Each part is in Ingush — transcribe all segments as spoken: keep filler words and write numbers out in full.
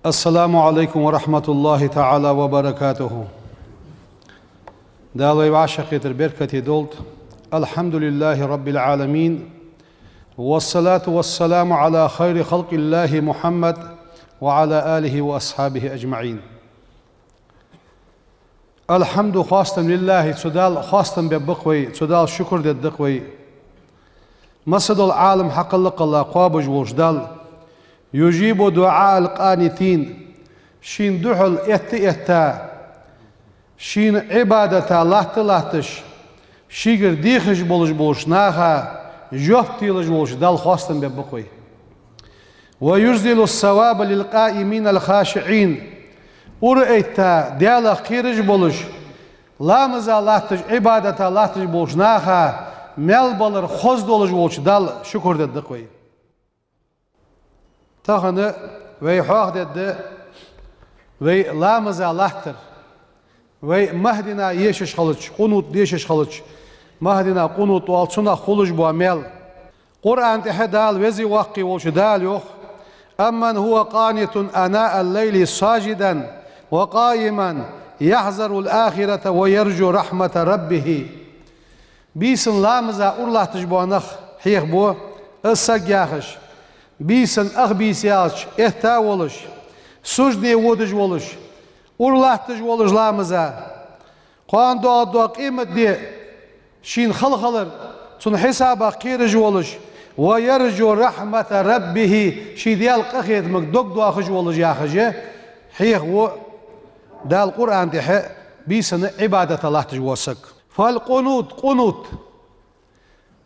السلام عليكم ورحمة الله تعالى وبركاته. Дала вай вӀашагӀкхетар беркате долда. الحمد لله رب العالمين. والصلاة والسلام على خير خلق الله محمد وعلى آله وأصحابه أجمعين. الحمد, хоастам, لله, цу Далла хоастам бергба-кх вай, цу Далла шукр дергда-кх вай. Масса дола Ӏалам хьакхелла-кхелла кхоабаш волча Далла. يجيب دعاء القانتين. Шийна духьал этта-этта, Шийна Ӏибадата латта-латташ, Шийгара дехаш болаш болча наха жоп телаш волча Далла хоастам бергба-кх вай. ويجزل الثواب للقائمين الخاشعين. Ура а этта, Даьлах кхераш болаш, ламаза латташ, Ӏибадата латташ болча наха маьл балар хоза долаш волча Далла шукр дергда-кх вай. Тахан вай хьоахадергда вай ламаза латтар. Вай Махдина ешаш хилча, къунут дешаш хилча, Махдина къунут оал цунах, хулаш бола маьл. Къуръан тӀа Дала, Веза-Воккха волча Дала йоах: أمن هو قانت آناء الليل ساجدا وقائما يحذر الآخرة ويرجو رحمة ربه. Бийсан ламаза ура латташ бола нах хьехабу, из саг яхаш. Бийсан ах бийса яьлча этта а волаш, сужуде водаш волаш, ура латташ волаш ламаза. Кхоана доагӀаргдола къематди шийна хала хилар, цун хьисабах кхераш волаш, ويرجو رحمة ربه, ший Даьла къахетамга дог доахаш волаш яхаш, хьехаву Дала Къуръан тӀа бийсанна Ӏибадата латташ вола саг. فالقنوت, къунут.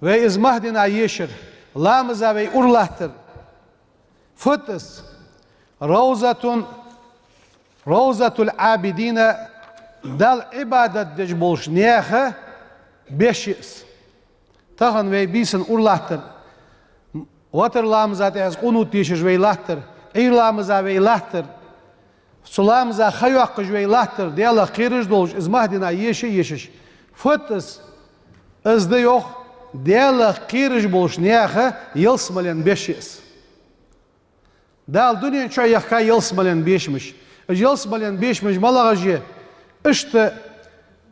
Вай из Махдина ешар, ламаза вай ура латтар. Фуд из? روضة, روضة العابدين, Далла Ӏибадат деш болча наьха беш я из. Тахан вай бийсан ура латтар, ватар ламаза тӀехьа къунут дешаш вай латтар, Ӏуйра ламаза вай латтар, цу ламаза ха йоаккхаш вай латтар, Даьлах кхераш долаш, из Махдина еша а ешаш. Фуд из? Из да, йоах, Даьлах кхераш болча наьха ялсмален беш я из. Дала дунен чу яхка ялсмален бешамаш. Уж ялсмален бешамаш малагӀаш я? Иштта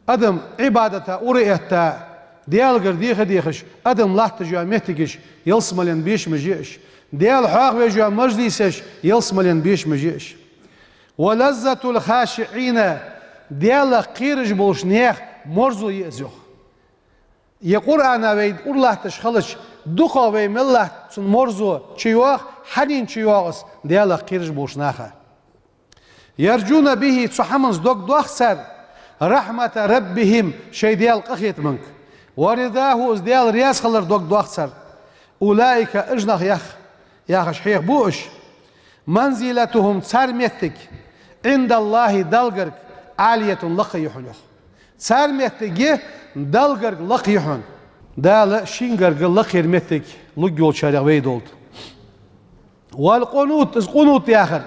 адам Ӏибадата ура а этта, Даьлагара деха а дехаш, адам латташ йола моттигаш ялсмален бешамаш я уж. Даьла хьоахавеш йола мажлисаш ялсмален бешамаш я уж. ولذة الخاشعين, Даьлах кхераш болча наьха марзо я из, йоах. Е Къуръана вай ура латташ хилча, дукхагӀа вай мел латт цун марзо чуйоагӀа, хьанна чуйоагӀа из? Даьлах кхераш болча наха. يرجون به, цу хӀаманца дог доах цар, رحمة ربهم, шоай Даьла къахетамга. ورضاه, из Даьла раьза хилар дог доах цар. أولئك, уж нах, яхаш, хьехабу уж. منزلتهم, цар моттиг, عند الله, Далла гарга, عالية, лакха я хьона, йоах. Цар моттиг Далла гарга лакха я хьона. Дала шийна гарга лакхера моттиг лургйолчарех вай долда. والقنوت, из къунут яхар,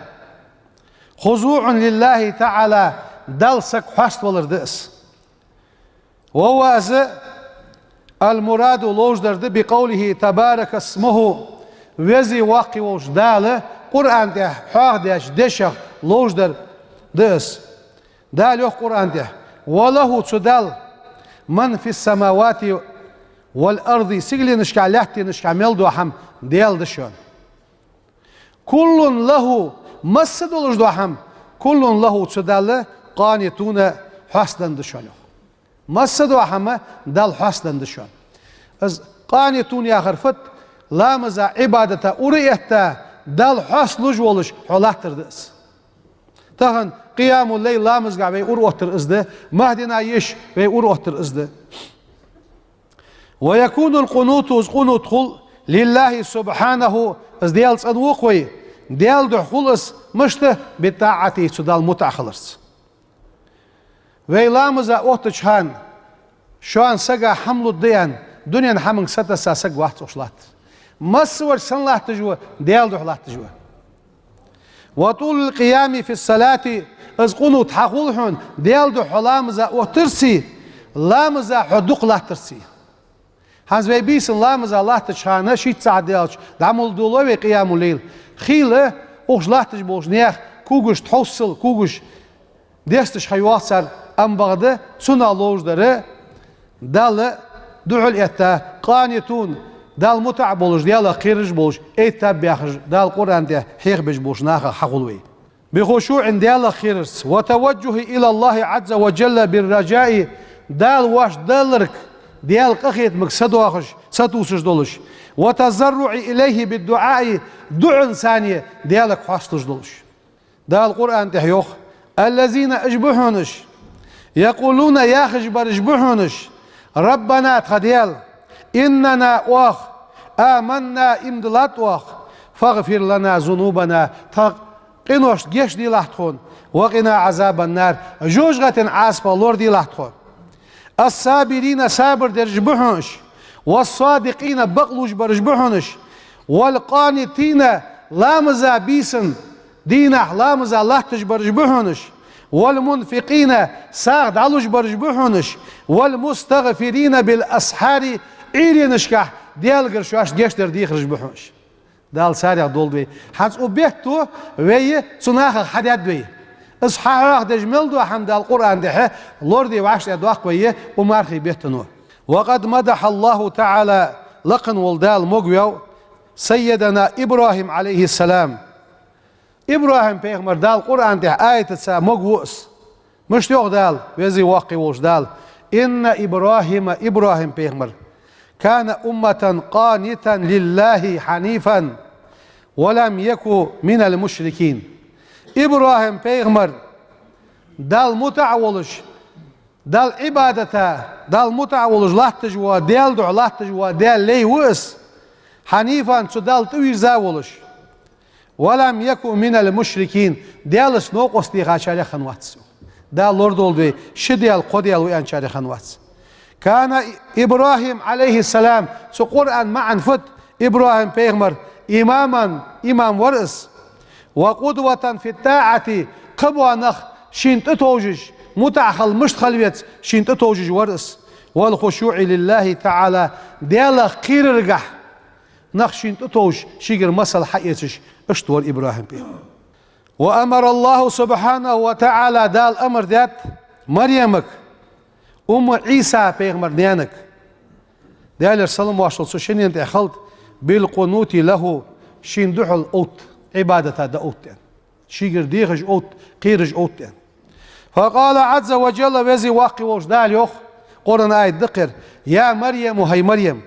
خضوع لله تعالى, Далла саг хьаставалар да из. وهو, из, المراد, ловш дар да, بقوله تبارك اسمه, Веза-Воккха волча Дала Къуръан тӀа хьоахадаьча дешах ловш дар да из. Дала йоах Къуръан тӀа: وله, цу Далла, من في السماوات والأرض, сигаленашка, лаьттанашка мел дола хӀама Даьла да шоана. كل له, масса долаш дола хӀама, كل له, цу Далла, قانتون, хьоастанна да шоана, йоах. Масса дола хӀама Далла хьоастанна да шоана. Из قانتون яхар фуд? Ламаза, Ӏибадата ура а этта, Далла хьоасталуш волаш хьо латтар да из. Тахан къиямул-лайл ламазгахь вай ура оттар из да, Махдина еш вай ура оттар из да. ويكون القنوت, из къунут хул, لله سبحانه, из Даьла цӀенвоаккх вай, Даьла духьа хул из, мишта? بطاعته, цу Далла мутӀахьа хиларца. Вай ламаза оттача хана, шоана сага хӀама лургда аьнна, дунен хӀаманга сатесса саг вац укхаза латтар. Массавар санна латташ ва? Даьла духьа латташ ва. وطول القيام في الصلاة, из къунут хьахул хьона Даьла духьа ламаза оттарцеи, ламаза хьо дукха латтарцеи. ХӀанз вай бийсан ламаза латтача хана шийтта сахьат даьлча дӀа мел долалу вай къиямул-лайл. Хийла укхаза латташ болча наьха когаш тхьовсал, когаш десташ ха йоах цар, амма бакъда цунах ловш дар Далла духьал этта, къанитун, Далла мутӀахьа болаш, Даьлах кхераш болаш, эттаб баьхаш, Дала Къуръан тӀа хьехабеш болаш нахах хьахул вай. بخشوع, Даьлах кхерарца, وتوجه إلى الله عز وجل بالرجاء, Дала воаш даларга, Даьла къахетамга са доахаш, сатувсаш долаш, والتضرع إليه بالدعاء, дуӀан цане Даьлага хьоасталуш долаш. Дала Къуръан тӀа йоах: الذين, уж ба хьона уж, يقولون, яхаш бараш ба хьона уж, ربنا, тха Даьла, إننا, оаха, آمنا, иман диллад оаха, فاغفر لنا ذنوبنا, тха къиношта гешт делахь тхона, وقنا عذاب النار, жожагӀатен Ӏазапах лораделахь тхо. الصابرين, сабар дераш ба хьона уж, والصادقين, бакълувш бараш ба хьона уж, والقانتين, ламаза бийсан дийнахьа ламаза латташ бараш ба хьона уж, والمنفقين, сагӀа дӀалуш бараш ба хьона уж, والمستغفرين بالأسحار, Ӏуйренашкахь Даьлагара шоашта гешт дар дехараш ба хьона уж. Дала царех долда вай. ХӀанз укх бетто вай цу нахах хьадаьд вай. Из хьахьоахадеш мел дола хӀама Дала Къуръан тӀа лораде вӀаштӀехьа доаккх вай укх мархий бетто. وقد مدح الله تعالى, лакха вола Дала могавоал, سيدنا إبراهيم عليه السلام. ИбрахӀим-пайхамар Дала Къуръан тӀа аятаца могаву из. Мишта йоах Дала, веза-воккха волча Дала: إن إبراهيم, ИбрахӀим-пайхамар, كان أمة قانتا لله حنيفا ولم يك من المشركين. ИбрахӀим-пайхамар Далла мутӀахьа волаш, Далла Ӏибадата, Далла мутӀахьа волаш латташ вола, Даьла духьа латташ вола, Даьла лай ва из, حنيفا, цу Далла тӀавийрза волаш. ولم يك من المشركين, Даьлаца новкъост дехачарех хиннавац. Дала лорадолда вай, ши Даьла кхо Даьла ва аьнначарех хиннавац. كان إبراهيم عليه السلام, цу Къуръан маӀан фуд, ИбрахӀим-пайхамар, إماما, имам вар из, وقدوة في الطاعة, кхыбола нах шийна тӀатовжаш, мутӀахьа хила мишта хила веза, шийна тӀатовжаш вар из, والخشوع لله تعالى, Даьлах кхераргахь нах шийна тӀатовжаш, шийгара масал хьаэцаш, иштта вар ИбрахӀим-пайхамар. وأمر الله سبحانه وتعالى, Дала амар даьд Марьямага, умма Ӏийса-пайхамара наьнага, Даьлера салам-моаршал цу шиннена тӀа хилда, بالقنوت له, шийна духьал овтта, Ӏибадата дӀаовтта аьнна. Шийгара дехаш овтта, кхераш овтта аьнна. فقال عز وجل, веза-воккха волча Дала йоах, Къуръан аят да-кх ер: يا مريم, хӀай Марьям,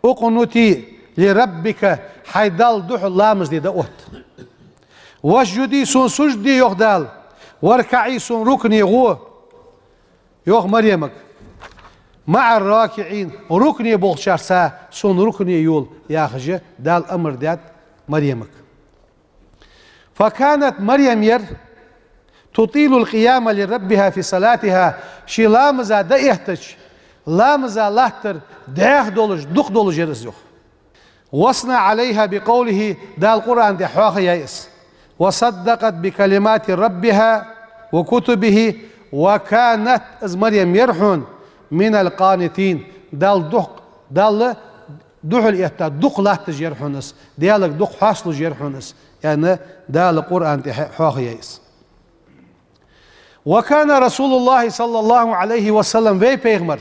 اقنتي لربك, хьай Далла духьал ламаз де дӀаотта. واسجدي, сона сужуд де, йоах Дала, واركعي, сона рукуӀе гӀо, йоах Марьямага, مع الراكعين, рукуӀе болчарца сона рукуӀе йола, яхаш, Дала амар даьд Марьямага. فكانت, Марьям яр, تطيل القيام لربها في صلاتها, ший ламаза дӀаэттача, ламаза латтар дӀаьха долаш, дукха долаш яр из, йоах. وأثنى عليها بقوله, Дала Къуръан тӀа хьоахаяьй из: وصدقت بكلمات ربها وكتبه وكانت, из Марьям яр хьона, من القانتين, Далла дукха, Далла духьал этта, дукха латташ яр хьона из, Даьлага дукха хьоасталуш яр хьона из, аьнна, Дала Къуръан тӀа хьоахаяьй из. وكان رسول الله صلى الله عليه وسلم, вай пайхамар,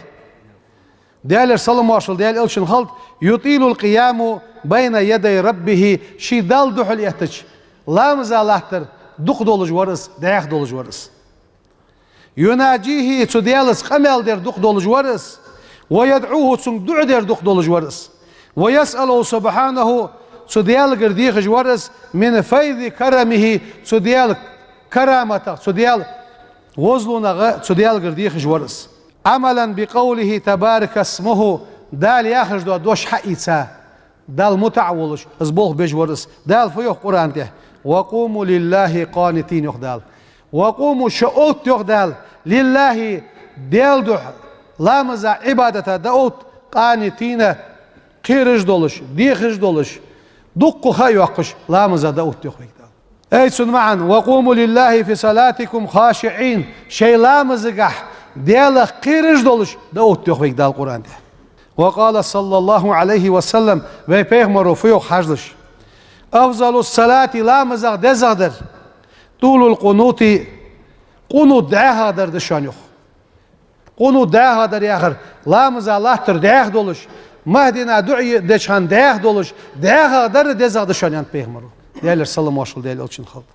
Даьлера салам-моаршал Даьла элчанна хилда, يطيل القيام بين يدي ربه, ший Далла духьал эттача, ламаза латтар дукха долаш вар из, дӀаьха долаш вар из. يناجيه, цу Даьлаца къамаьл дер дукха долаш вар из. ويدعوه, цунга дуӀа дер дукха долаш вар из. ويسأله سبحانه, цу Даьлагара дехаш вар из, من فيض كرمه, цу Даьла караматах, цу Даьла везалонах, цу Даьлагара дехаш вар из. عملا بقوله تبارك اسمه, Дала яхаш дола дош хьаийца, Далла мутӀахьа волаш, из болх беш вар из. Дала фу йоах Къуръан тӀа? وقوموا لله قانتين, йоах Дала. وقوموا, шо овтта, йоах Дала, لله, Даьла духьа, ламаза, Ӏибадата дӀаовтта, قانتين, кхераш долаш, дехаш долаш, дукха ха а йоаккхаш, ламаза дӀаовтта, йоах вайга Дала. Ай, цун маӀан: وقوموا لله في صلاتكم خاشعين, шоай ламазагахь Даьлах кхераш долаш дӀаовтта, йоах вайга Дала Къуръан тӀа. وقال صلى الله عليه وسلم, вай пайхамаро фу йоах хьажалаш: أفضل الصلاة, ламазех дезагӀдар, طول القنوت, къунут дӀаьха дар да шоана, йоах. Къунут дӀаьха дар яхар, ламаза латтар дӀаьха долаш, Махдина дуӀа деча хана дӀаьха долаш, дӀаьха дар дезагӀа да шоана, аьннад пайхамаро. Даьлера салам-моаршал Даьла элчанна хилда.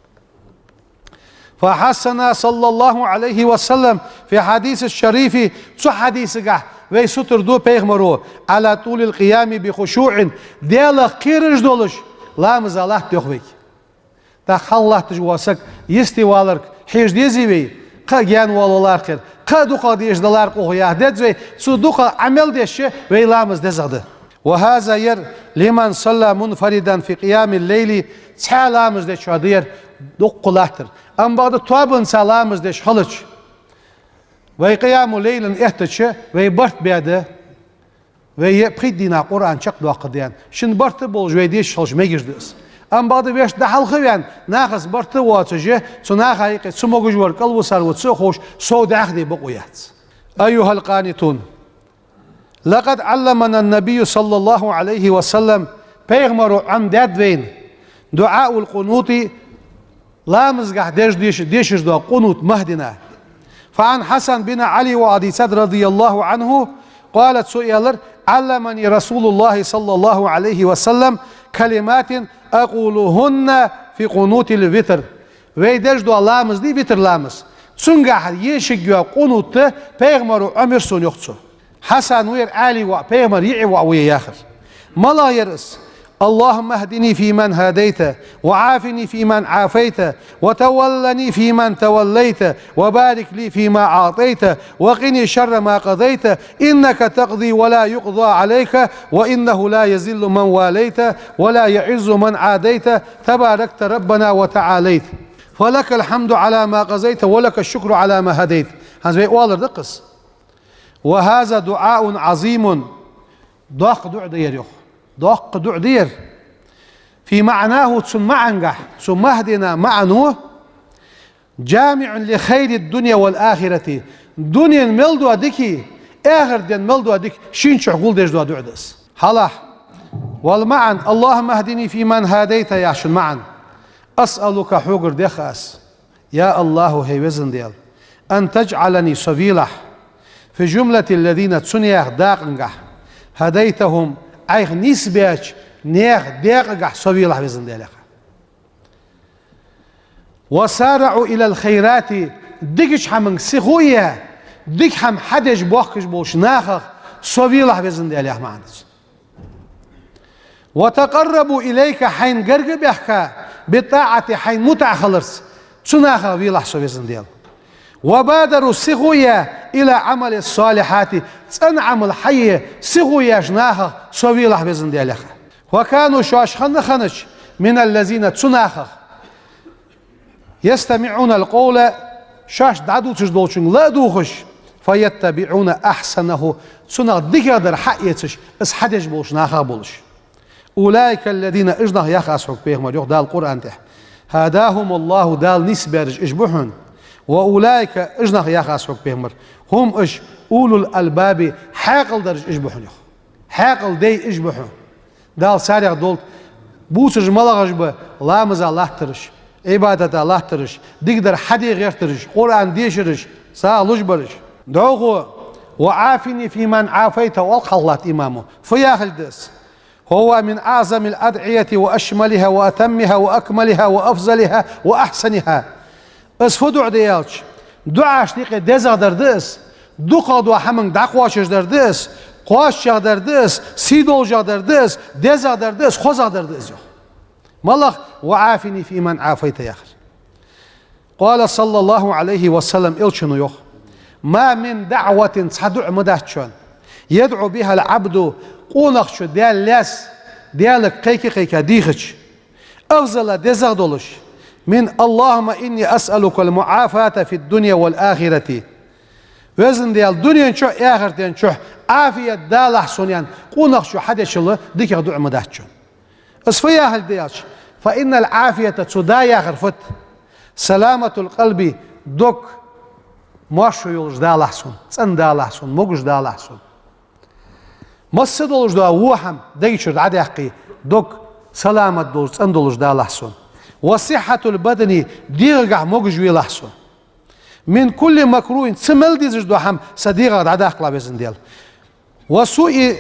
فحثنا صلى الله عليه وسلم في الحديث الشريف, цу хьадисагахь вай сутара ду пайхамаро, على طول القيام بخشوع, Даьлах кхераш долаш, ламаза латта, йоах, вайга. ТӀаккха хьалха латташ вола саг йисте валарга хьежа дезий вай? Кхы а гаьна вола валарах кхера, кхы а дукхагӀа дезаш даларах кхухьа яха деза вай, цу дукхагӀа Ӏамал деш вай ламаз дезагӀа да. وهذا, ер, لمن صلى منفردا في قيام الليل, цхьаь ламаз дечоа да ер дукха латтар. Амма бакъда тоабанца ламаз деш хилча, вай къияму-лайлан эттача, вай барт баь да, вай е пхийтта дийнахьа Къуръан чакхдоаккхаргда аьнна, шун барт а болаш вай дешаш хилча мегаш да из. Амма бакъда вешта дӀахьалха а ваьнна, нахаца барт а воацаш, цу наха юкъе цамогаш вар кӀалвусар ва ца а ховш, сов дӀаьха де бокъо яц. أيها القانتون, لقد علمنا النبي صلى الله عليه وسلم, пайхамаро Ӏомадаьд вайна, دعاء القنوت, ламазгахь деш-, деш-, дешаш дола къунут Махдина. فعن الحسن بن علي, вадийцад, رضي الله عنه, قال, цо аьлар: علمني رسول الله صلى الله عليه وسلم كلمات أقولهن في قنوت الوتر. Вай деш дола ламаз дий, витр ламаз, цунгахь ешаргйола къунут пайхамаро Ӏомайир сона, йоах цо. Хьасан ва ер Ӏаьлий воӀ, пайхамара йиӀий воӀ ва ер яхар. МалагӀа яр из? اللهم اهدني فيمن هديت، وعافني فيمن عافيت، وتولني فيمن توليت، وبارك لي فيما أعطيت، وقني شر ما قضيت، إنك تقضي ولا يقضى عليك، وإنه لا يذل من واليت، ولا يعز من عاديت، تباركت ربنا وتعاليت، فلك الحمد على ما قضيت، ولك الشكر على ما هديت. ХӀанз вай оалар да-кх из. وهذا دعاء عظيم. Доккха дуӀа да ер, йоах. Доккха дуӀа да ер. في معناه, цун маӀангахь, цу Махдина маӀано, جامع لخير الدنيا والآخرة. Дунен мел дола дикеи, ахартден мел дола дикеи шийна чу гулдеш дола дуӀа да из. Хьалхахь, والمعنى: اللهم اهدني فيمن هديت, яхачун маӀан: أسألك, хьогара дех аз, я АллахӀ, хӀай Везан Даьла, أن تجعلني, со велахь, في جملة الذين, цу наьха дакъангахь, هديتهم, Ӏайха нийсбаьча наьха декъагахь со велахь, Везан Даьла, яха. وسارعوا إلى الخيرات, дикача хӀаманга сихо а яь, дика хӀама хьадеш боахкаш болча нахах со велахь, Везан Даьла, яха маӀан да цун. وتقربوا إليك, хьайна гарга а баьхка, بالطاعة, хьайна мутӀахьа хиларца, цу нахах велахь со, Везан Даьла. وبادروا, сихо а яь, إلى عمل الصالحات, цӀена Ӏамал хьае сихо а яьча нахах со велахь, Везан Даьла, яха. وكانوا, шоаш хинна хиннача, من الذين, цу нахах, يستمعون القول, шоашта дӀадувцаш долчунга ла а дувгӀаш, فيتبعون أحسنه, цунах дикагӀдар хьаэцаш, из хьадеш болча нахах болаш. أولئك الذين, уж нах, яхар аз хьога, пайхамар, йоах Дала Къуръан тӀа: هداهم الله, Дала нийсбаьраш уж ба хьона. وأولئك, уж нах, яхар аз хьога, пайхамар, هم, уж, أولو الألباب, хьаькъал дараш уж ба хьона, йоах. Хьаькъал даьй уж ба хьона. Дала царех долда. Бувцаш малагӀаш ба? Ламаза латтараш, Ӏибадата латтараш, дикадар хьаде гӀертараш, Къуръан дешараш, сагӀа луш бараш. ДӀахо: وعافني فيمن عافيت, оал хьалха латта имамо. Фу яхилга да из? هو من أعظم الأدعية وأشملها وأتمها وأكملها وأفضلها وأحسنها. Из фу дуӀа да аьлча, дуӀашта юкъе дезагӀдар да из, дукхагӀдола хӀаманга дӀакхоачашдар да из, кхоачашагӀдар да из, сий долашагӀдар да из, дезагӀдар да из, хозагӀдар да из, йоах. МалагӀа? وعافني فيمن عافيت яхар. قال صلى الله عليه وسلم, элчано йоах: ما من دعوة, цхьа дуӀа ма дац шоана, يدعو بها العبد, къонахчо Даьла лаьца, Даьлага кхайка-кхайка дийхача, أفضل, дезагӀа долаш, من اللهم إني أسألك المعافاة في الدنيا والآخرة. Везан Даьла, дунен чу а, ахартен чу а Ӏафият далахь сона, аьнна, къонахчо хьадечул дикагӀа дуӀа ма дац шоана. Из фу яхилга да аьлча, فإن العافية, цо да яхар фуд? سلامة القلب, дог моаршо йолаш далахь сона, цӀена далахь сона, могаш далахь сона. Масса долаш дола во хӀама дега чура дӀадаьккхе, дог саламат долаш, цӀена долаш далахь сона. وصحة البدن, дегӀагахьа могаш велахь со. من كل مكروه, ца мел дезаш дола хӀама са дегӀах дӀадаккхалахь, Везан Даьла. وسوء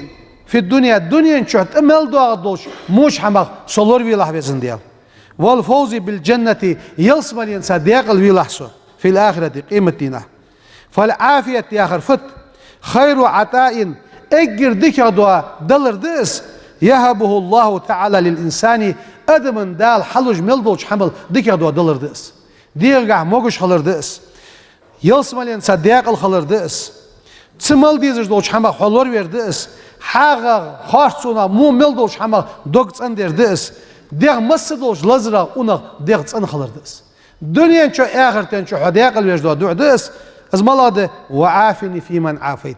في الدنيا, дунен чу тӀа мел доагӀаш долча моча хӀамах со лоравелахь, Везан Даьла. والفوز بالجنة, ялсмаленца даькъала велахь со, في الآخرة, къематдийнахьа. فالعافية яхар фуд? خير عطاء, эггара дикагӀа дола далар да из, يهبه الله تعالى للإنسان, адамна Дала хьалуш мел долча хӀамал дикагӀа дола далар да из. ДегӀагахьа могаш хилар да из. Ялсмаленца даькъала хилар да из. Ца мел дезаш долча хӀамах хьо лоравер да из. ХьагӀах, харцонах, во мел долча хӀамах дог цӀендар да из. ДегӀа масса долча лазарах, унах дегӀ цӀена хилар да из. Дунен чу, ахартен чу хьо даькъала веш дола дуӀа да из. Из малагӀа да? وعافني فيمن عافيت.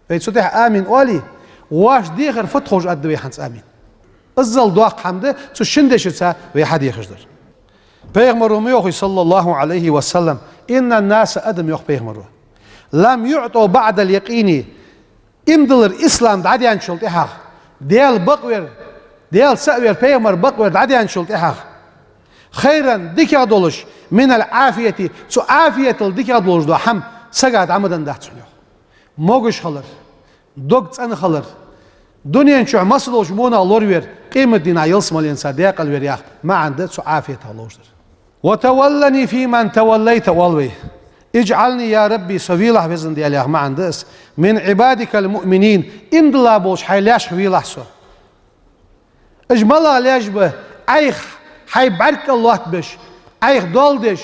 Вай цу тӀехьа амин оале, воаш дехар фуд ховш, аргда вай хӀанз амин. Иззал доккха хӀама да цу шин дешаца вай хьадехаш дар. Пайхамаро ма йоахий, صلى الله عليه وسلم: إن الناس, адам, йоах пайхамаро, لم يعطوا بعد اليقين, иман диллар, ислам дӀадаьнначул тӀехьагӀа, Даьла бакъвер, Даьла цаӀ вер, пайхамар бакъвер дӀадаьнначул тӀехьагӀа, خيرا, дикагӀа долаш, من العافية, цу Ӏафиятал дикагӀа долаш дола хӀама сага дӀа ма деннадац хьона, йоах. Могаш хилар, дог цӀена хилар, дунен чу масса долча вонах лоравер, къематдийнахьа ялсмаленца даькъала вер яха маӀан да цу Ӏафиятах ловш дар. وتولني فيمن توليت, оал вай. اجعلني يا ربي, со велахь, Везан Даьла, яха маӀан да из, من عبادك المؤمنين, иман дилла болча хьай лаьшех велахь со. Уж малагӀа лаьш ба? Ӏайха хьай бӀарга кӀал лоаттабеш, Ӏайха доал деш,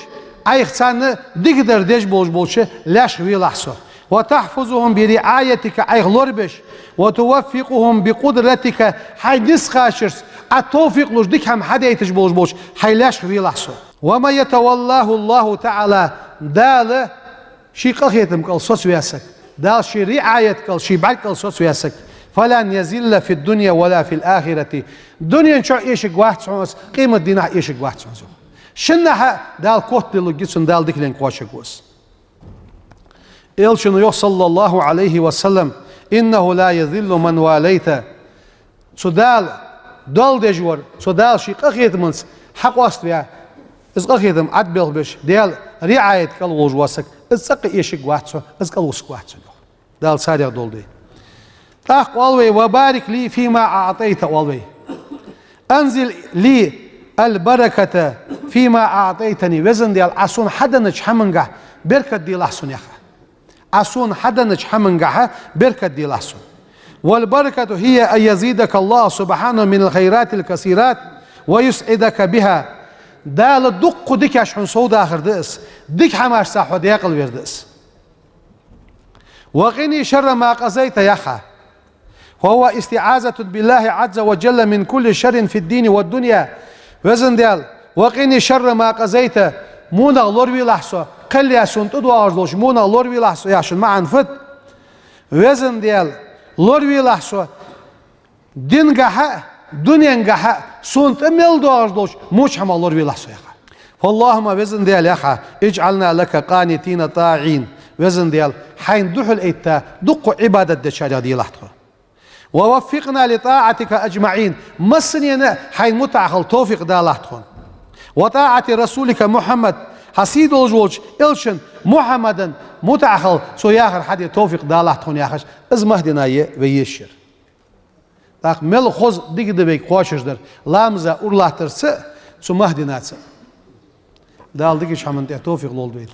Ӏайха царна дикадар деш болаш болча лаьшех велахь со. وتحفظهم برعايتك, Ӏайха лорабеш, وتوفقهم بقدرتك, хьай низ кхачарца Ӏа товфикъ луш, дика хӀама хьадайташ болаш болча хьай лаьшех велахь со. ومن يتوله الله تعالى, Дала ший къахетама кӀал соцаваь саг, Дала ший риӀаята кӀал, ший бӀарга кӀал соцаваь саг, فلن يضل في الدنيا ولا في الآخرة, дунен чу а эшаргвац хьона из, къематдийнахьа а эшаргвац хьона из. Шиннахьа Дала котделларгья цунна, Дала дикаленга кхоачаргва из. Элчано йоах, صلى الله عليه وسلم: إنه لا يضل من واليت. Цу Дала доал деш вар, цу Дала ший къахетамца хьакъоаставаь, из къахетам Ӏобелхабеш, Даьла риӀаята кӀал волаш вола саг, из цӀаккха эшаргвац хьона, из кӀалвусаргвац хьона, йоах. Дала царех долда вай. ТӀаккха оал вай: وبارك لي فيما أعطيت, оал вай. أنزل لي البركة فيما أعطيتني, Везан Даьла, Ӏа сона хьаденнача хӀамангахьа беркат делахь сона, яха. Ӏа сона хьаденнача хӀамангахьа беркат делахь сона. والبركة هي أن يزيدك الله سبحانه من الخيرات الكثيرات ويسعدك بها. Дала дукха дикаш хьона совдахар да из, дика хӀамашца хьо даькъала вер да из. وقني شر ما قضيت, яха. وهو استعاذة بالله عز وجل من كل شر في الدين والدنيا. Везан Даьла, وقني شر ما قضيت, вонах лоравелахь со, кхел яь сона тӀадоагӀаш долча вонах лоравелахь со, яхачун маӀан фуд? Везан Даьла, лоравелахь со, дингахьа а, дуненгахьа а сона тӀа мел доагӀаш долча моча хӀамах лоравелахь со, яха. فاللهم, Везан Даьла, яха, اجعلنا لك قانتين طائعين. Везан Даьла, хьайна духьал этта, дукха Ӏибадат дечарех делахь тхо. ووفقنا لطاعتك أجمعين. Массанена а хьайна мутӀахьа хила товфикъ далахь тхона. وطاعة رسولك محمد. Хьа сий долаш волча элчан Мухьаммадан мутӀахьа хила, цо яхар хьаде товфикъ далахь тхона, яхаш, из Махдина я вай езаш яр. ТӀаккха мел хоза дика да вайга кхоачаш дар, ламаза ура латтарца а, цу Махдинаца а. Дала дикача хӀаман тӀа товфикъ лолда вайна.